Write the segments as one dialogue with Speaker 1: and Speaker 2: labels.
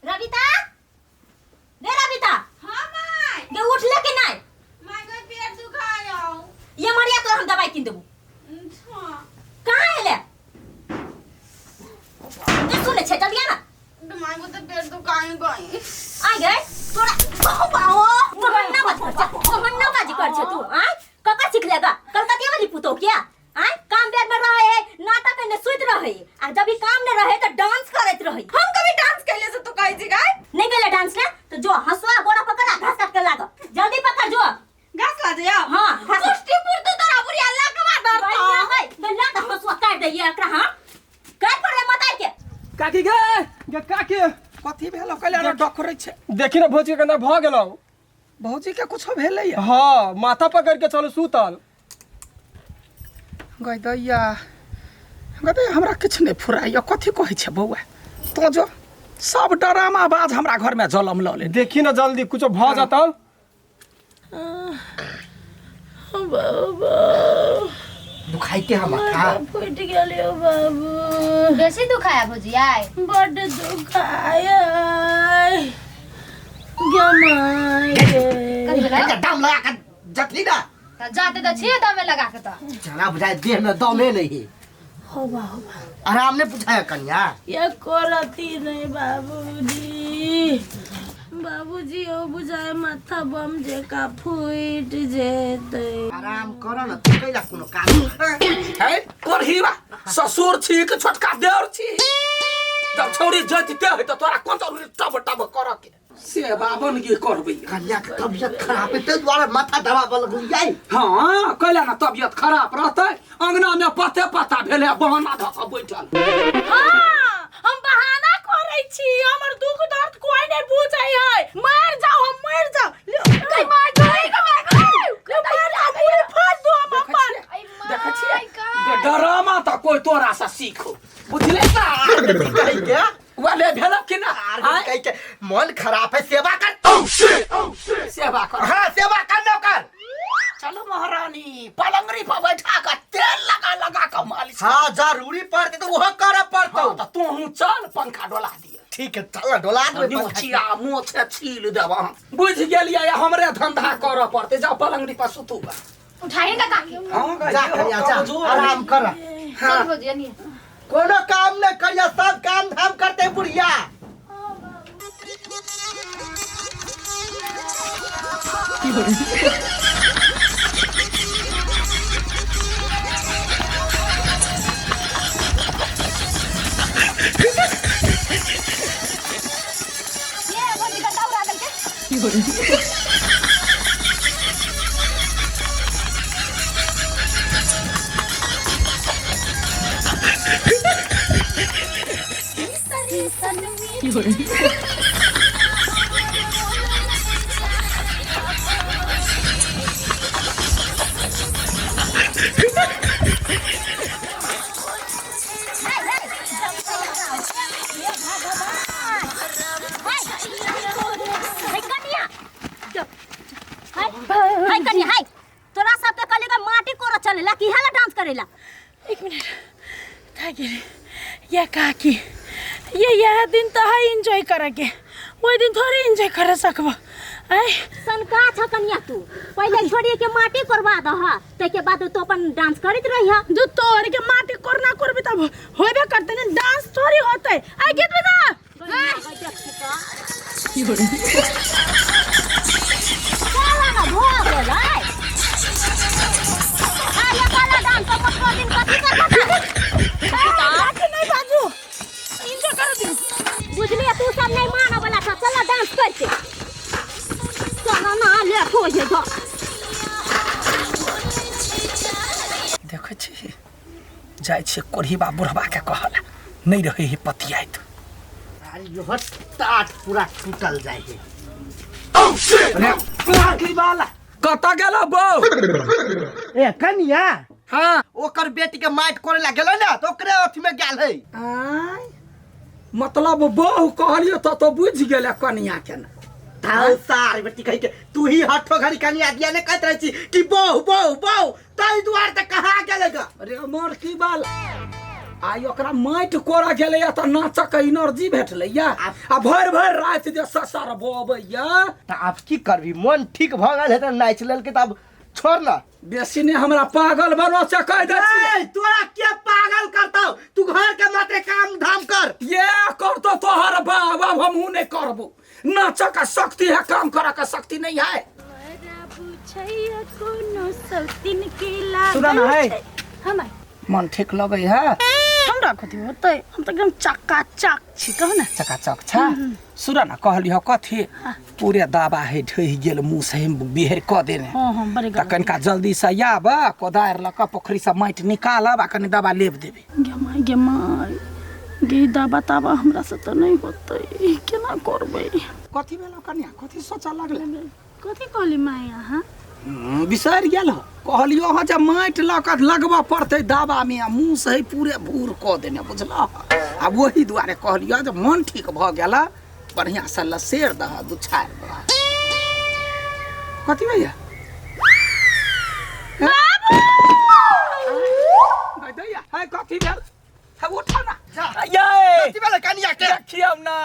Speaker 1: रविता रे रविता
Speaker 2: हाँ माय
Speaker 1: गे उठले कि नहीं
Speaker 2: माय के पेट दुखायो
Speaker 1: ये मरिया तोरा हम दवाई किन देबू
Speaker 2: हाँ
Speaker 1: कहाँ एले ये सुने छे जल्दी आ ना
Speaker 2: माय को तो पेट दुखायो गई
Speaker 1: आ गए तोरा बहु बाओ तोहन ना बात कर छे तोहन ना बाजी कर छे तू आ कका सीख लेगा कलकतिया वाली पुतो क्या आ काम बेर में रहे है नाटक ने सुत रहे आ जब भी काम न रहे तो डांस करत रहे
Speaker 2: हम कभी डांस कैले से तो कहि जी गाय
Speaker 1: नहीं गेले डांस ना तो जो हंसुआ गोड़ा पकड़ आ घास काट के लाग जल्दी पकड़ जो
Speaker 2: घास ला जाओ
Speaker 1: हाँ घास
Speaker 2: कुष्टी पुर तो तोरा बुढ़िया लगवा दर
Speaker 1: गई गई ला हंसुआ काट दे ये एकरा हां काट पर ले मत के
Speaker 3: काकी गे गे काकी
Speaker 4: कथी भेलो कैला रे डकरै छै
Speaker 3: देखी ना भौजी के केना भऽ गेलौ
Speaker 4: भौजी के कुछो भेलै
Speaker 3: हाँ माथा पकड़ के चलू सुतल
Speaker 4: गई दैया गई दैया हमरा किछु नहि फुराइया कथी कहै छै बौआ तो जो सब डरामा बाज हमरा घरमे जलम लऽ लेने
Speaker 3: देखी ना जल्दी कुछो भऽ जतौ
Speaker 5: दुखाइते हम माथा
Speaker 2: फुटि गेलियो बाबू
Speaker 6: बेसी दुखाया भौजी आइ
Speaker 2: बड्ड दुखाय गे माय गे
Speaker 6: कथी भेलै
Speaker 5: एकटा दाम लगा के जतली ना
Speaker 6: तऽ जाते तऽ छियै दमे लगा के तऽ
Speaker 5: चना बुझाय देह में दमे नहीं है
Speaker 2: होबा होबा
Speaker 5: आराम नहीं बुझाय कन्या
Speaker 2: ये करती नहीं बाबूजी बाबूजी ओ बुझाय माथा बम जेका फूटि जेतै
Speaker 5: आराम कर न तू कैला कोनो काम
Speaker 4: है कोरहीवा ससुर छी कि छोटका देवर छी जब छौड़ी जतिते है तऽ तोरा कोन जरूरी टब टब करऽ के सेवा बनगी करबै
Speaker 5: कन्या के तबियत खराब है ताहि दुआरे माथा दबाबऽ लगलियै
Speaker 4: हाँ कैला ना तबियत खराब रहतै अंगना में पते पता भेलै बहाना धऽ कऽ बैठल
Speaker 2: हाँ हम बहाना करै छी हमर दुख दर्द कोई नहीं बुझै है मर जाओ हम मर जाओ ले गई मार गई मार गई ले मर जाओ पूरी फाड़ दो हम अपन
Speaker 4: देखै छियै डरामा तऽ कोई तोरा से सीखो बुझले ना
Speaker 5: कहि के
Speaker 4: वाले भेल कि ना
Speaker 5: आर
Speaker 4: आँय?
Speaker 5: कहि के मन खराब है सेवा कर
Speaker 4: सेवा कर
Speaker 5: हाँ सेवा कर नौकर
Speaker 4: चलो महारानी पलंगरी पर बैठा कर तेल लगा लगा कर मालिश कर।
Speaker 5: हाँ जरूरी पड़ते तो वह करे पड़तो
Speaker 4: हाँ, तो तू चल पंखा डोला दिए
Speaker 5: ठीक है चल डोला देबै पंखा।
Speaker 4: मोचिया मोछे छील देब हम बुझि गेलियै हमरे धंधा करऽ पड़तै जाओ पलंगरी पर सुतू गा
Speaker 6: उठाइए ना काकी
Speaker 4: हाँ
Speaker 5: जा कन्या जा आराम कर
Speaker 6: चल भौजी अनिए
Speaker 5: कोनो काम नहीं करिया सब काम धाम करते बुढ़िया
Speaker 1: ये भौजी का दौड़ा देलकै हाय कन्या हाय हाय कन्या हाय तोरा सबके कहले के माटी कोरो चलेला कि हाला डांस करेला
Speaker 2: एक मिनट थाकि गेली या काकी ये यह दिन तो है एंजॉय करे के ओहि दिन थोड़े एंजॉय कर सकबो आय
Speaker 1: सनका छ कन्या तू पहिले छोड़िए के माटी करवा दह ताहिके बाद तू अपन डांस करैत रहिह
Speaker 2: जो तोड़ के माटी कोरना करबे तब होबे करते ने डांस थोड़ी होते आय गीत बजा
Speaker 1: चला ना भऽ गेलै आया काला डांस अपन कर दिन कथी करबा
Speaker 2: काकी नहीं बाजू एंजॉय कर दी
Speaker 1: बुझलिए तू सब नहीं मानऽ वाला छ चल डांस करके चल ना लेट हो जेतो
Speaker 4: देखै छी जाइ छियै कोढ़ीबा बुढ़बाके कहला नहि रहै है पतियाइत
Speaker 5: अरे यो टाट पूरा टूटल जाइ है
Speaker 4: अरे वाला कतऽ गेल बौ
Speaker 5: ए कनिया
Speaker 4: हाँ
Speaker 5: ओकर बेटी के माटि कोरे ला गेलै ने तऽ ओकरे अथी में गेल है
Speaker 4: आय मतलब बहु कहलियो तऽ तो बुझि गेलै कनिया के ना
Speaker 5: ताऊ सार बेटी कहि के तू ही हठो घड़ी कनिया दिया ने कहत रहै छी कि बहु बहु बहु ताहि दुआरे तऽ कहाँ गेलै ग
Speaker 4: अरे अमर की बाल आइ ओकरा माटि कोड़ा गेलैया तऽ नाचक एनर्जी भेटलैया आ भरि भरि राति जे ससर बबैया।
Speaker 5: तऽ आब की करबी, मन ठीक भऽ गेल है तऽ नाचि लेलकै, तऽ आब छोड़ ना।
Speaker 4: बेसी ने हमरा पागल बनो से कह दे छी।
Speaker 5: ए, तोरा के पागल करतौ? तू घर के मात्रे काम धाम कर।
Speaker 4: ये करतो तोहर बाप, अब हमहूँ नहीं करबो। नाचक का शक्ति है, काम करे का शक्ति नहीं है।
Speaker 3: सुना ना है।
Speaker 2: हम
Speaker 4: मन ठीक लगे है?
Speaker 2: हमरा कथी होतै, हम तऽ एकदम चकाचक छी, कहू ने।
Speaker 4: चकाचक छा। सुन न, कहली हो कथी, पूरे दाबा है ढहि गेल, मुँह से बिहर कऽ देने।
Speaker 2: हाँ हाँ, बड़े
Speaker 4: तऽ कनिका जल्दी से आब, कोदारि लऽ कऽ पोखरि से माटि निकालब आ कनि दवा लेप देबै।
Speaker 2: गे माय, गे माय गे, दबा ताबा हमरा से तऽ नहि होतै, केना करबै?
Speaker 4: कथी भेलो कनिया, कथी सोचऽ लगले?
Speaker 2: कथी कहली माय अहाँ?
Speaker 4: बिसरि गेल हो? कहलियो हँ जे माटि लऽ कऽ लगबऽ पड़तै दाबामे, आ मुँह से पूरे भूर कऽ देने, बुझलह? आ ओही दुआरे कहलियो जे मन ठीक भऽ गेल, बढ़िआँ से लसेर दह, दुछारि दह। कथी भैया है, कथी भेल है? उठा ना ये।
Speaker 5: कथी भेलै कनिया के?
Speaker 4: देखियौ ना।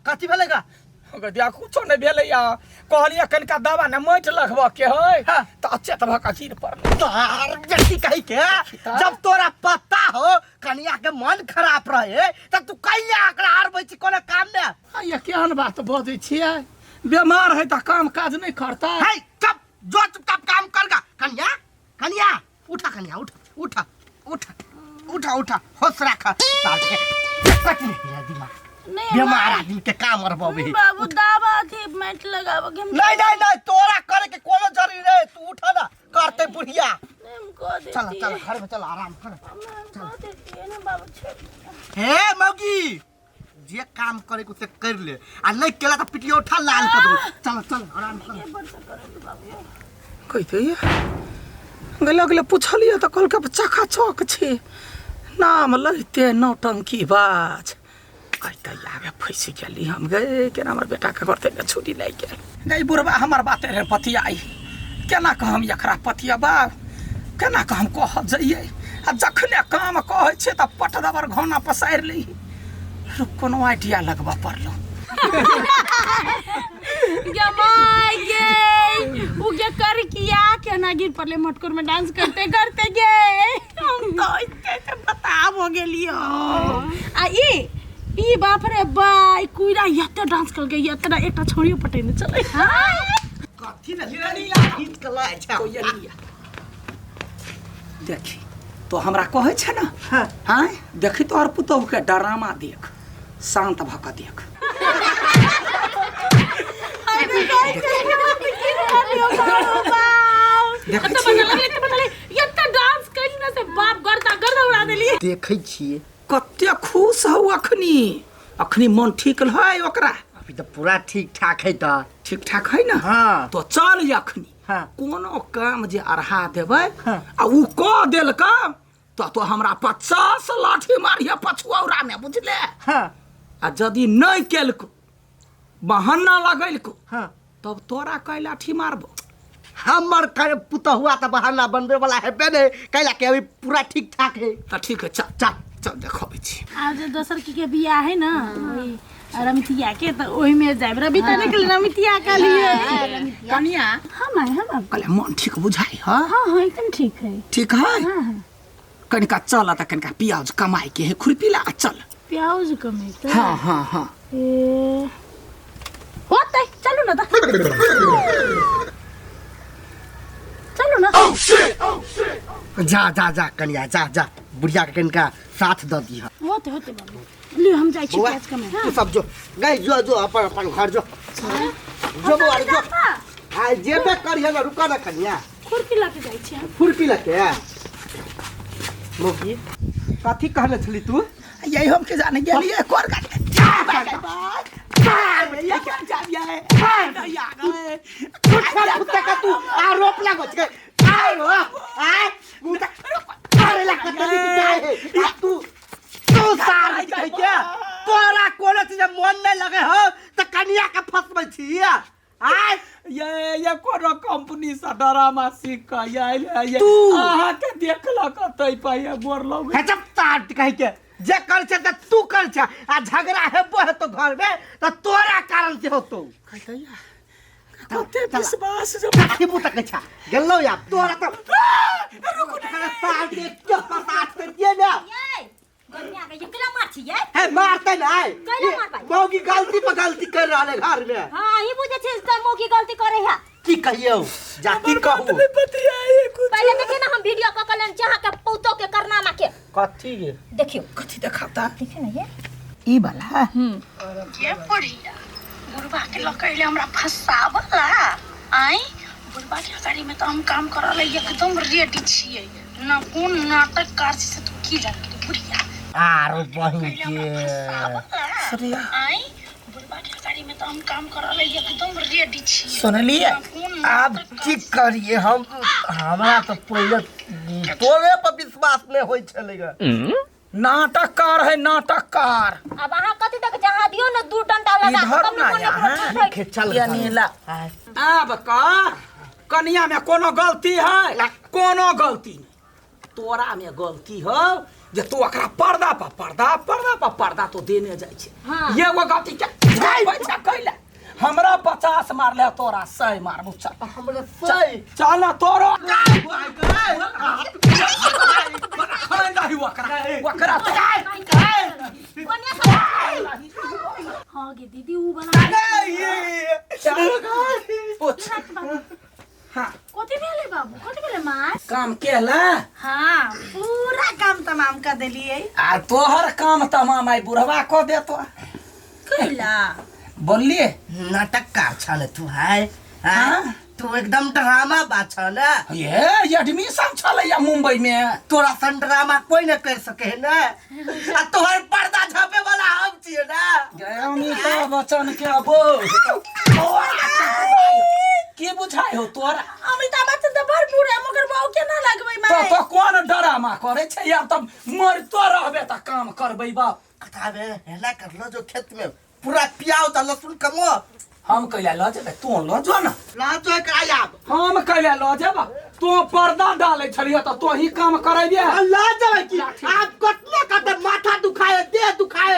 Speaker 5: कथी भेलै गा?
Speaker 4: ओकर दिया कुछो नहि भेलैया, कहलियै कनिका दवा ने माटि लगबऽ के है, तऽ अचेत भऽ कऽ गिर पड़लै।
Speaker 5: तोहार बेटी कही के, जब तोरा पता हो कनिया के मन खराब रहे तब तू कैले आकड़ा हारबै छी कोनो काम में?
Speaker 4: आ ये केहन बात बजै छियै? बेमार है तऽ काम काज नहि करतै?
Speaker 5: है चुप, जो चुपचाप काम कर गा। कनिया, कनिया उठा, कनिया उठा, उठा उठा उठा उठा, होश राख। साल के कट नहीं है दिमाग।
Speaker 2: नहीं
Speaker 5: बीमार आदमी के काम अरबबे।
Speaker 2: बाबू, दाबा अथी माटि लगाबऽ के हम
Speaker 5: नहीं नहीं नहीं, तोरा करे के कोनो जरूरी नहीं, तू उठा ना, करते बुढ़िया।
Speaker 2: नहीं, हम कह
Speaker 5: चल
Speaker 2: देती।
Speaker 5: चल, घर में चल, आराम कर।
Speaker 2: हम कह देती है ना बाबू, छोड़।
Speaker 5: हे मौगी, जे काम करे के से कर ले, आ नहीं केला तो पिटिया उठा लाल कर दू। चल चल, आराम कर।
Speaker 4: कहिते गेल अगले पुछलियै तऽ कहलकै चकाचक छै, नाम लैते नौटंकी बाज। कहते आगे फँसि गेली हम गे, केना हमर बेटाके करते ने छुरी लागि गेल गई। बुढ़बा हमर बाते रहे पतियाई, केना कऽ हम एकरा पतियबा, केना कऽ हम कह जइयै? आ जखने काम कहै छै तऽ पट दबर घोना पसारि लै। रुक, कोनो आइडिया लगबऽ पड़लौ।
Speaker 2: गे my गे, उ गे कर किया केना गिर पड़ले मटकोर में डांस करते करते गे। हम तो इतने से बताब हो गेलियो। आ ई ई बाप रे बा, ई कुइरा एते डांस कर के एतना एकटा छोड़ियो पटेने चले।
Speaker 5: कथी ने गीत के लाय छै।
Speaker 4: कोयलिया देखी तो हमरा कहै छै ने। हाँ, देखी तोहर पुतोहु के डरामा देख, शांत भऽ कऽ देख। देखै
Speaker 2: एते
Speaker 4: छी।
Speaker 2: बदल एते बदल एते डांस कैली ना से बाप गर्दा गर्दा उड़ा देली।
Speaker 5: देखै छियै।
Speaker 4: कते खुश हौ अखनी, अखनी मन ठीक है ओकरा?
Speaker 5: अभी तऽ पूरा ठीक ठाक है। तऽ
Speaker 4: ठीक ठाक है ना?
Speaker 5: हाँ।
Speaker 4: तो चल अखनी।
Speaker 5: हाँ।
Speaker 4: कोनो काम जे अढ़ा देबै
Speaker 5: हाँ।
Speaker 4: आ उ कऽ देलका तऽ तो हमरा 50 लाठी मारिहे पछुऔरा में, बुझले?
Speaker 5: हाँ।
Speaker 4: आ यदि नहीं केलको, बहाना लगेलको,
Speaker 5: हाँ,
Speaker 4: तब तोरा कै लाठी मारबो।
Speaker 5: हमर कर पुतहुआ तऽ बहाना बनबे वाला हेबे नहीं कैला के, अभी पूरा ठीक ठाक है।
Speaker 4: तऽ ठीक है, चल
Speaker 5: चल।
Speaker 4: चल, देखबै छी।
Speaker 2: आ जे दोसर की के बियाह है ना, ओही रमितिया के, तऽ ओहि में जायब। रवि तऽ निकल रमितिया के लिए।
Speaker 4: कनिया।
Speaker 2: हाँ माय, हाँ बाबू।
Speaker 4: कहले मन ठीक बुझाइ है?
Speaker 2: हाँ हाँ, एकदम ठीक है।
Speaker 4: ठीक है।
Speaker 2: हाँ हाँ।
Speaker 4: कनिका चल तऽ कनिका प्याज कमाइ के है, खुरपी ला चल।
Speaker 2: प्याज कमेतै?
Speaker 4: हाँ हाँ हाँ।
Speaker 2: ए होतै, चलू ना तऽ, चलू ना।
Speaker 5: जा जा जा कनिया, जा जा, बुढ़िया के कनिका साथ दऽ दिह।
Speaker 2: होते होते बाबू, लियो, हम जाइ छी
Speaker 5: बौआ,
Speaker 2: प्याज कमाए।
Speaker 5: तू सब जो गई, जो जो अपन अपन घर जो, जो बौआ जो। आ जेबे करिहे ना, रुका ना कनिया।
Speaker 2: खुरपी लऽ के जाइ छी हम।
Speaker 5: खुरपी लके मौगी कथी कहने छली तू?
Speaker 4: यही हम के जाने गेलिए कोर का
Speaker 5: कुत्ता का तू आरोप लागो छै, आय हो आय मुता अरे ला कतनी की जाय है। आ तू तू सार कहै के तोरा कोनो चीज में मन नहीं लगे हो त कनिया के फसबै छी आय।
Speaker 4: ये कोनो कंपनी से डरामा सीख के आयल है ये।
Speaker 5: तू।
Speaker 4: अहाँ के देखलक तै पाइए गोर लग
Speaker 5: हे जब तार कहै के जे कर छे त तू कर छे आ झगड़ा हेबो हेतो घर में त तोरा कारण से होतो।
Speaker 4: कते विश्वास जब
Speaker 5: कथी मुँह तकै छा गेलौ या तोरा त रुकू ना साल के के पसाट कर दिए ना।
Speaker 1: ये गनिया के ये केला मार छी ये
Speaker 5: हे मारते ना
Speaker 1: कैला मारबै?
Speaker 5: मौगी गलती पर गलती कर रहल है घर में।
Speaker 1: हां ई बुझे छी त मौगी गलती करे है।
Speaker 5: की कहियौ जा की कहू?
Speaker 4: बतियाए कुछ
Speaker 1: पहले देखिए ना हम वीडियो क कलन चाह के पौतो के करनामा के
Speaker 5: कथी गे?
Speaker 1: देखियो
Speaker 4: कथी देखाता?
Speaker 1: देखियो ना ये
Speaker 4: ई वाला
Speaker 2: के पढ़िया बुढ़बा के लऽ के अइले हमरा फंसावला। आइ बुढ़बा के अगाड़ी में तऽ हम काम करऽ ला एकदम रेडी छियै न। कोन नाटक कार छी से तू की जान गेली बुढ़िया?
Speaker 5: आरो बहिन के
Speaker 4: सुनिया
Speaker 2: आइ बुढ़बा के अगाड़ी में तऽ हम काम करऽ ला एकदम रेडी छियै।
Speaker 4: सुनलिए?
Speaker 5: आब की करिए हम? हमरा तऽ पहिले तोरे पर विश्वास नहि होइ छलै ग।
Speaker 4: नाटककार है नाटककार।
Speaker 1: अब अहाँ कथी तक जहाँ दियो ना दू डंडा लगा
Speaker 4: इधर
Speaker 1: तब
Speaker 4: ना
Speaker 1: ने
Speaker 4: यहाँ।
Speaker 1: कोने
Speaker 5: चल
Speaker 4: ये नीला आब का कनिया में कोनो गलती है? कोनो गलती नहीं, तोरा में गलती हो जे तू ओकरा पर्दा पर पर्दा पर्दा पर पर्दा तो देने जाइ छै।
Speaker 1: हाँ।
Speaker 4: एगो गलती के पैसा कैला हमरा 50 मारले तोरा 100 मारबू। चल
Speaker 5: हमरा सही
Speaker 4: चल ना तोरो ओकरा
Speaker 2: हाँ गे दीदी उ वाला
Speaker 4: पूछ। हाँ
Speaker 2: कथी भेलै बाबू, कथी भेलै माँ?
Speaker 4: काम केला?
Speaker 2: हाँ पूरा काम तमाम कर देलियै।
Speaker 4: आ तोहर काम तमाम आई बुढ़वा को देतो।
Speaker 2: कैला
Speaker 4: बोललिए
Speaker 5: नाटककार छल तू है?
Speaker 4: हाँ?
Speaker 5: तू एकदम ड्रामा बा छल।
Speaker 4: ये एडमिशन छलै या मुंबई में।
Speaker 5: तोरा सन ड्रामा कोई न कर सके है ना, आ तोहर पर्दा झापे वाला हम छियै ना।
Speaker 4: अमिताभ बच्चन के बोझ की बुझाइ हो तोरा?
Speaker 2: अमिताभ बच्चन तऽ बड़ बूढ़ है मगर बाबू के ना लगबै
Speaker 4: तो
Speaker 2: माय।
Speaker 4: तो कोन ड्रामा करे छै यार? तब मरतो रहबे त काम करबै बाप।
Speaker 5: कथाबे हेला करलो जो खेत में पूरा प्याज आ लहसुन कमो।
Speaker 4: हम कैला ल जेबै? तू ल जो ना।
Speaker 5: लाजो एकरा आब।
Speaker 4: हम कैला ल जेबा? तू पर्दा डालै छलिह त तोही काम करैबे।
Speaker 5: ला जेबै की? आब कतना कते माथा दुखाए देह दुखाए